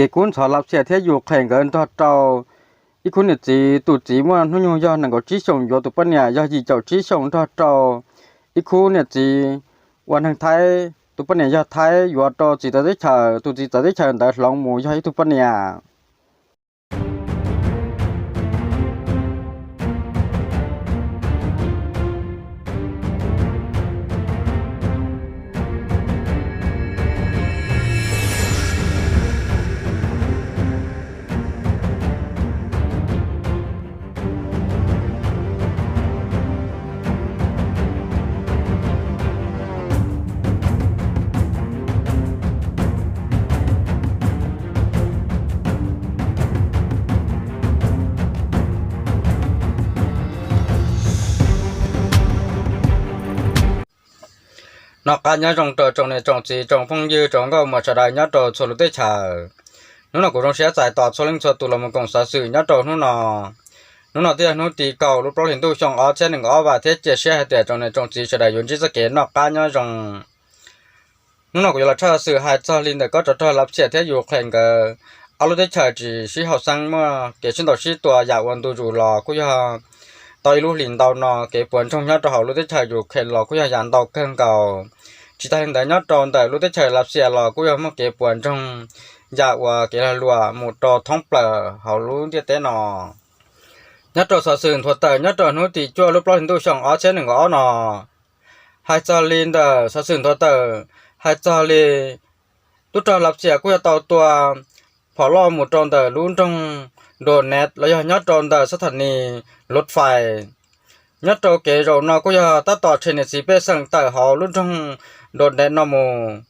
Kev kub ntxhov Lav Xias thiab Yus Khees nkawd nrog rau ib khub niam txiv, tus txiv muaj hnub nyoog yog nees nkaum tsib xyoos, yuav tus poj niam yog yim caum tsib xyoos, nrog rau ib khub niam txiv uas neeg Thaib, tus poj niam yog Thaib, yuav rau txiv txawv teb chaws, tus txiv txawv teb chaws ntawd hloov mus yog ib tug poj niam. Noj qab nyob zoo rau tsoom niam tsoom txiv, tsoom phooj ywg, tsoom nkauj muam sawv daws nyob rau txhua lub teb chaws. Hnub no kuv zoo siab txais tos txhua leej txhua tus los mus koom xov xwm nyob rau hnub no. Hnub no twb yog hnub tim kaum lub plaub hlis ntuj xyoo ob txhiab nees nkaum ob, vam thiab cia siab hais tias tsoom niam tsoom txiv sawv daws yuav ntsib txoj kev noj qab nyob zoo. Hnub no kuv yuav los tshaj xov xwm hais txog li ntawm kob tsov rog Lav Xias thiab Yus Khees nkawd ob lub teb chaws tsis sib haum xeeb, muaj kev sib ntaus sib tua yam uas ntu zus los kuj yog tau ib lub hlis ntau no. Kev puas ntsoog nyob rau hauv lub teb chaws Yus Khees los kuj yog yam ntau kawg nkaus. Tsis tas li ntawd, nyob rau ntawm lub teb chaws Lav Xias los kuj yog muaj kev puas ntsoog yam uas kev lag luam mus rau thoob plaws hauv lub ntiaj teb no. Nyob rau xov xwm nthuav tawm nyob rau hnub tim cuaj lub plaub hlis ntuj xyoo ob txhiab nees nkaum ob no, hais txog li ntawm xov xwm nthuav tawm, hais txog li tub rog Lav Xias kuj yog tau tua phom loj mus rau ntawm lub nroog Donetsk los yog nyob rau ntawm sab thas nis Lov Fais. Nyob rau kev zaum no kuj yog tab tom tshem niam txiv pej xeem tawm hauv lub nroog Donetsk no mus.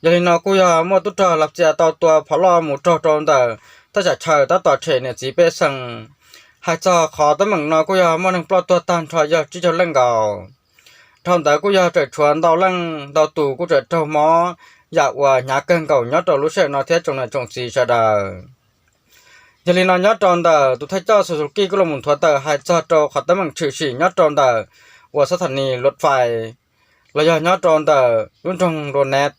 Yog li no kuj yog muaj tub rog Lav Xias tau tua phom loj mus raug rau ntawm thaj tsam chaw tab tom tshem niam txiv pej xeem. Hais txog qhov teeb meem no kuj yog muaj neeg ploj tuag tag nrho yog tsib caug leej nkaus. Dhau ntawd kuj yog tseem tshuav ntau leej ntau tus kuj tseem raug mob yam uas hnyav kawg nkaus nyob rau lub sij hawm no thiab tsoom niam tsoom txiv sawv daws. Yog li no nyob rau ntawm tus thawj coj Suzuki kuj los mus nthuav tawm hais txog rau qhov teeb meem tshwm sim nyob rau ntawm uas sab thas nis Lov Fais los yog nyob rau ntawm lub nroog Donetsk.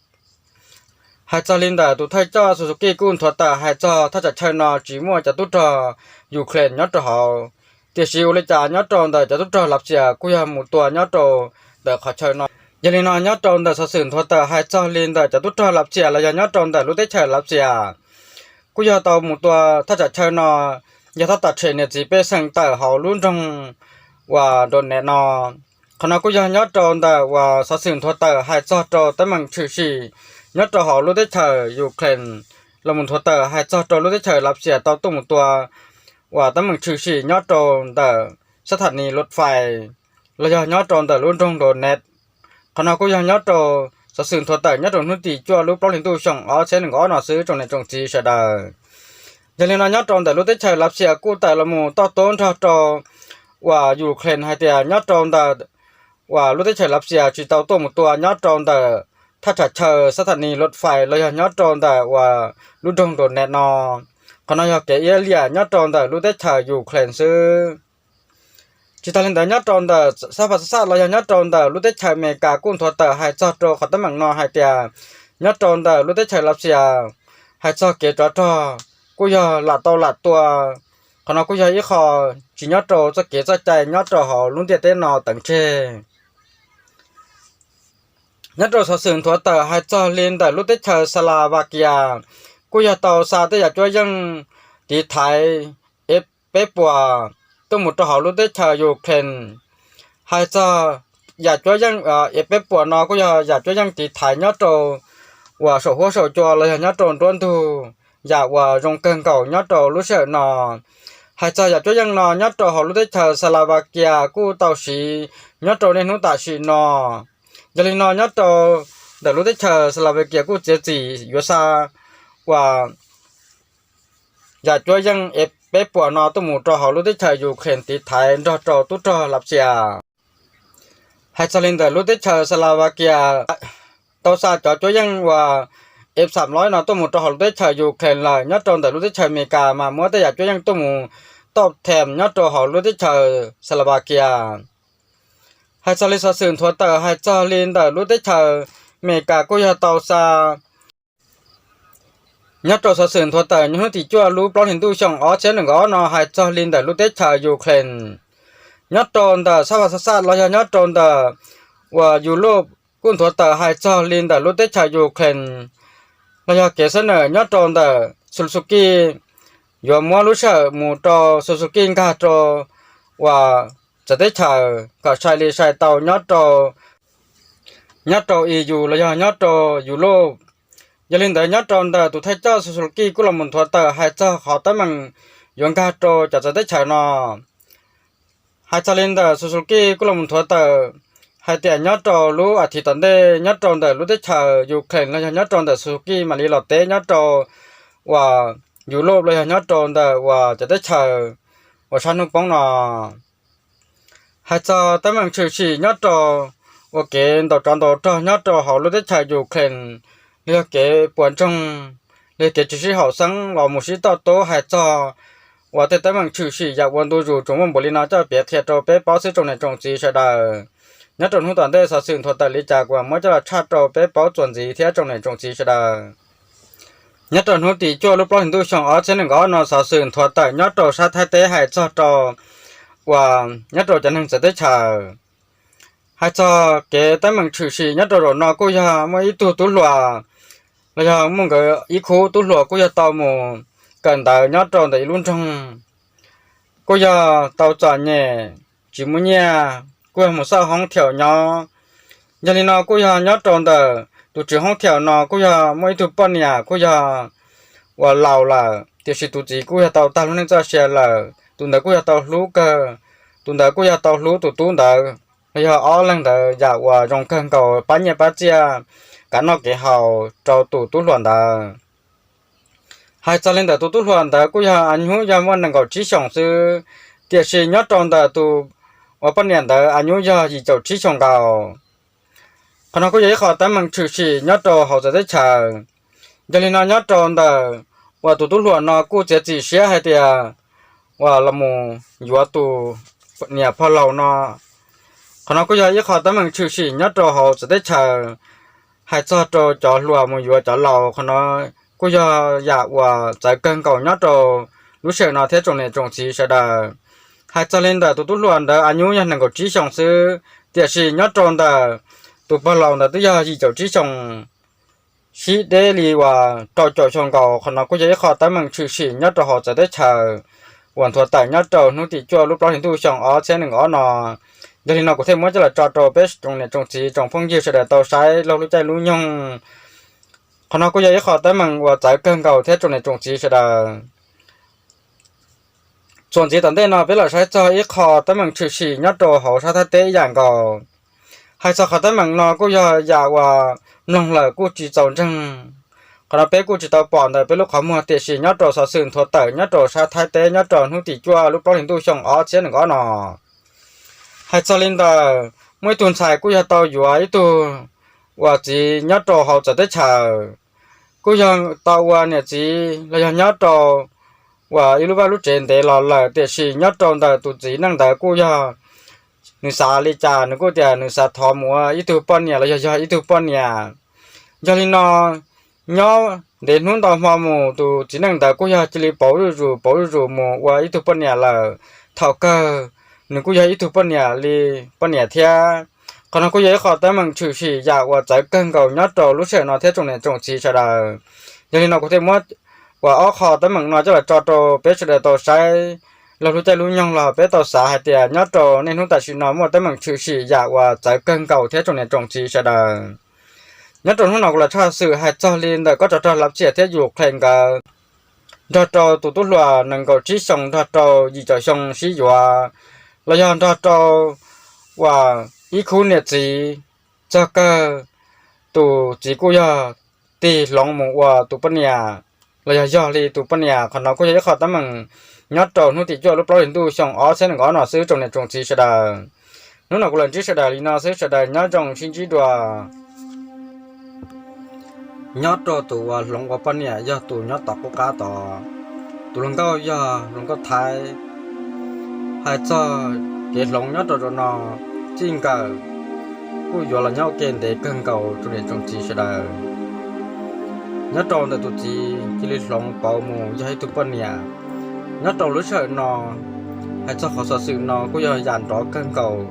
Hais txog li ntawm tus thawj coj Suzuki kuj nthuav tawm hais txog thaj tsam chaw no tsis muaj cov tub rog Ukraine nyob rau hauv, tiam sis ua li cas nyob rau ntawm cov tub rog Lav Xias kuj yog mus tua nyob rau ntawm qhov chaw no. Yog li no nyob rau ntawm xov xwm nthuav tawm hais txog li ntawm cov tub rog Lav Xias los yog nyob rau ntawm lub teb chaws Lav Xias kuj yog tau mus tua thaj tsam chaw no, yog tab tom tshem niam txiv pej xeem tawm hauv lub nroog uas Donetsk no. Qhov no kuj yog nyob rau ntawm uas xov xwm nthuav tawm hais txog rau teeb meem tshwm sim nyob rau hauv lub teb chaws Ukraine los mus nthuav tawm hais txog rau lub teb chaws Lav Xias tau tuaj mus tua uas teeb meem tshwm sim nyob rau ntawm sab thas nis Lov Fais los yog nyob rau ntawm lub nroog Donetsk. Qhov no kuj yog nyob rau xov xwm nthuav tawm nyob rau hnub tim cuaj lub plaub hlis ntuj xyoo ob txhiab nees nkaum ob no xwb tsoom niam tsoom txiv sawv daws. Yog li no nyob rau ntawm lub teb chaws Lav Xias kuj tawm los mus toj tub nrog rau uas Ukraine hais tias nyob rau ntawm uas lub teb chaws Lav Xias tsis tau tuaj mus tua nyob rau ntawm thaj tsam chaw sab thas nis Lov Fais los yog nyob rau ntawm uas lub nroog Donetsk no. Qhov no yog kev iab liam nyob rau ntawm lub teb chaws Ukraine xwb. Tsis tas li ntawd nyob rau ntawm sab Phas Xas Xaj los yog nyob rau ntawm lub teb chaws Amelikas kuj nthuav tawm hais txog rau qhov teeb meem no hais tias nyob rau ntawm lub teb chaws Lav Xias hais txog kev tsov rog kuj yog lam tau lam tua. Qhov no kuj yog ib qho tsis nyob rau txoj kev txoj cai nyob rau hauv lub ntiaj teb no teev tseg. Nyob rau xov xwm nthuav tawm hais txog li ntawm lub teb chaws Slovakia kuj yog tau xa tej yam cuab yeej tiv thaiv F peb puas tuaj mus rau hauv lub teb chaws Ukraine. Hais txog yam cuab yeej F peb puas no kuj yog yam cuab yeej tiv thaiv nyob rau uas saum huab saum cua los yog nyob rau nruab ntug, yam uas zoo kawg nkaus nyob rau lub sij hawm no. Hais txog yam cuab yeej no nyob rau hauv lub teb chaws Slovakia kuj tau siv nyob rau niaj hnub tam sim no. Yog li no nyob rau ntawm lub teb chaws Slovakia kuj txiav txim yuav xa uas yam cuab yeej F peb puas no tuaj mus rau hauv lub teb chaws Ukraine tiv thaiv nrog rau tub rog Lav Xias. Hais txog li ntawm lub teb chaws Slovakia tau xa cov cuab yeej uas F xam loib no tuaj mus rau hauv lub teb chaws Ukraine lawm, nyob rau ntawm lub teb chaws Amelikas mas muab tej yam cuab yeej tuaj mus toj them nyob rau hauv lub teb chaws Slovakia. Hais txog li xov xwm nthuav tawm hais txog li ntawm lub teb chaws Amelikas kuj yog tau xa Nyob rau xov xwm nthuav tawm nyob hnub tim cuaj lub plaub hlis ntuj xyoo ob txhiab nees nkaum ob no hais txog li ntawm lub teb chaws Ukraine, nyob rau ntawm sab Fas Xas Xaj los yog nyob rau ntawm uas Yus Lauj kuj nthuav tawm hais txog li ntawm lub teb chaws Ukraine los yog kev xab nawm nyob rau ntawm Zelensky, yuav muab lub sij hawm mus rau Zelensky nkag rau uas txawv teb chaws kom sai li sai tau nyob rau nyob rau E U los yog nyob rau Yus Lauj. Yog li ntawd nyob rau ntawm tus thawj coj Zelensky kuj los mus nthuav tawm hais txog qhov teeb meem yuav nkag rau cov txawv teb chaws no. Hais txog li ntawm Zelensky kuj los mus nthuav tawm hais tias nyob rau lub as thiv tom ntej nyob rau ntawm lub teb chaws Ukraine los yog nyob rau ntawm Zelensky mam li los teb nyob rau uas Yus Lauj los yog nyob rau ntawm uas cov teb chaws uas sab hnub poob no. Hais txog teeb meem tshwm sim nyob rau uas kev ntaus tsov ntaus rog nyob rau hauv lub teb chaws Ukraine, los yog kev puas ntsoog, los yog kev tsis sib haum xeeb los mus sib toj tub hais txog uas tej teeb meem tshwm sim yam ua ntu zus tsuas muaj npaum li no coj piav qhia rau peb paub xwb tsoom niam tsoom txiv sawv daws. Nyob rau hnub tom ntej xov xwm nthuav tawm li cas kuv muab coj los tshaj rau peb paub txuas ntxiv thiab tsoom niam tsoom txiv sawv daws. Nyob rau hnub tim cuaj lub plaub hlis ntuj xyoo ob txhiab nees nkaum ob no xov xwm nthuav tawm nyob rau sab Thaib teb hais txog rau uas nyob rau cov neeg txawv teb chaws. Hais txog kev teeb meem tshwm sim nyob rau zaum no kuj yog muaj ib tug tub hluas los yog muaj nkawd ib khub tub hluas kuj yog tau mus kawm ntawv nyob rau ntawm ib lub nroog, kuj yog tau txom nyem tsis muaj nyiaj, kuj yog mus xauj hoob thiaum nyob. Yog li no kuj yog nyob rau ntawm tus tswv hoob thiaum no kuj yog muaj ib tug poj niam kuj yog uas laus lawm, tiam sis tus txiv kuj yog tau tag lub neej txoj sia lawm. Tus ntawd kuj yog tau hlub kawg, tus ntawd kuj yog tau hlub tus tub ntawd los yog ob leeg ntawd yam uas zoo kawg nkaus, pab nyiaj pab txiaj, kev noj kev haus rau tus tub hluas ntawd. Hais txog li ntawm tus tub hluas ntawd kuj yog a nyuj yog muaj nees nkaum tsib xyoos xwb, tiam sis nyob rau ntawm tus uas poj niam ntawd a nyuj yog yim caum tsib xyoos nkaus. Qhov no kuj yog ib qho teeb meem tshwm sim nyob rau hauv txawv teb chaws. Yog li no nyob rau ntawm uas tus tub hluas no kuj txiav txim siab hais tias uas los mus yuav tus niam pog laus no. Qhov no kuj yog ib qho teeb meem tshwm sim nyob rau hauv txawv teb chaws. Hais txog rau cov hluas mus yuav cov laus, qhov no kuj yog yam uas txawv kawg nkaus nyob rau lub sij hawm no thiab tsoom niam tsoom txiv sawv daws. Hais txog li ntawm tus tub hluas ntawd a nyuj yog nees nkaum tsib xyoos xwb, tiam sis nyob rau ntawm tus pog laus ntawd twb yog yim caum tsib xyoos, sib deb li uas rau caum xyoo nkaus. Qhov no kuj yog ib qho teeb meem tshwm sim nyob rau hauv txawv teb chaws uas nthuav tawm nyob rau hnub tim cuaj lub plaub hlis ntuj xyoo ob txhiab nees nkaum ob no. Yog li no kuv thiaj muab coj los tso rau peb tsoom niam tsoom txiv tsoom phooj ywg sawv daws tau saib laug lub caij lub nyoog. Qhov no kuj yog ib qho teeb meem uas txawv kawg nkaus thiab tsoom niam tsoom txiv sawv daws. Txuas ntxiv tom ntej no peb los saib txog ib qho teeb meem tshwm sim nyob rau hauv sab Thaib teb ib yam nkaus. Hais txog qhov teeb meem no kuj yog yam uas mloog lawm kuj tsis txaus ntseeg. Qhov no peb kuj tsis tau pom ntawm peb lub qhov muag, tiam sis nyob rau xov xwm nthuav tawm nyob rau sab Thaib teb nyob rau hnub tim cuaj lub plaub hlis ntuj xyoo ob txhiab nees nkaum ob no. Hais txog li ntawm muaj ib tug ntxhais kuj yog tau yuav ib tug uas txiv nyob rau hauv txawv teb chaws, kuj yog tau ua niam txiv los yog nyob rau uas ib lub vaj lub tsev ntev los lawm, tiam sis nyob rau ntawm tus txiv neej ntawd kuj yog nws xav li cas nws kuj tias nws xav thov mus ua ib tug poj niam los yog yog ib tug poj niam. Yog li no, nyob ntev hnub ntau hmo mus tus txiv neej ntawd kuj yog cia li pauv zuj zus pauv zuj zus mus ua ib tug poj niam lawm. Thaum kawg nws kuj yog ib tug poj niam li poj niam thiab. Qhov no kuj yog ib qho teeb meem tshwm sim yam uas txawv kawg nkaus nyob rau lub sij hawm no thiab tsoom niam tsoom txiv sawv daws. Yog li no kuv thiaj muab uas ob qho teeb meem no coj los tso rau peb sawv daws tau saib laug lub caij lub nyoog los peb tau xav hais tias nyob rau niaj hnub tam sim no muaj teeb meem tshwm sim yam uas txawv kawg nkaus thiab tsoom niam tsoom txiv sawv daws. Nyob rau hnub no kuv los tshaj xwm hais txog li ntawm kob tsov rog Lav Xias thiab Ukraine nkawd nrog rau tus tub hluas nees nkaum tsib xyoos nrog rau yim caum xyoo sib yuav, los yog nrog rau uas ib khub niam txiv, txog kawg tus txiv kuj yog tig hloov mus ua tus poj niam, los yog yog li tus poj niam. Qhov no kuj yog ib qho teeb meem nyob rau hnub tim cuaj lub plaub hlis ntuj xyoo ob txhiab nees nkaum ob no xwb tsoom niam tsoom txiv sawv daws. Hnub no kuv los ntsib sawv daws li no xwb, sawv daws nyob zoo sib ntsib dua. Nyob rau tus uas hloov ua poj niam yog tus nyob tom qub qab tod, tus hluas nkauj yog hluas nkauj Thaib. Hais txog kev hloov nyob rau zaum no, txij nkawm kuj yuav los nyob ua ke ntev kawg nkaus tsoom niam tsoom txiv sawv daws. nyob rau ntawm tus txiv cia li hloov pauv mus yog ib tug poj niam. Nyob rau lub sij hawm no, hais txog qhov xov xwm no kuj yog yam nrov kawg nkaus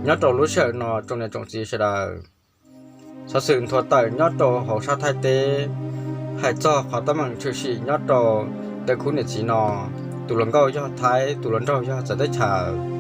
nyob rau lub sij hawm no tsoom niam tsoom txiv sawv daws. Xov xwm nthuav tawm nyob rau hauv sab Thaib teb, hais txog qhov teeb meem tshwm sim nyob rau ntawm khub niam txiv no, tus hluas nkauj yog Thaib, tus hluas nraug yog txawv teb chaws.